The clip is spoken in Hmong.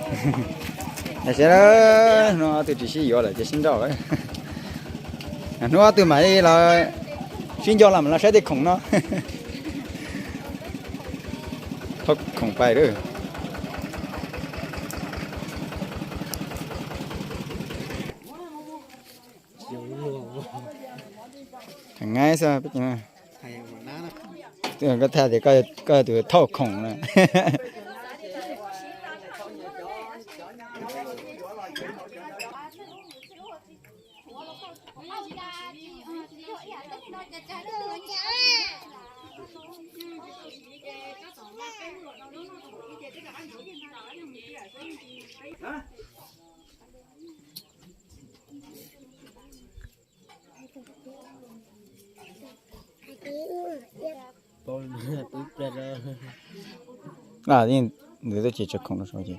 Tam sim no ob tug tsis sib yuav lawm ces sib nrauj lawm. Hnub ob tug mam li los sib nco los mam los saib tej khoom no. Thauj khoom pais lawm. Theem ngai xwb. Koj thaij tias koj yog tus thauj khoom na. Ntawd twb ces tso khoom no ces.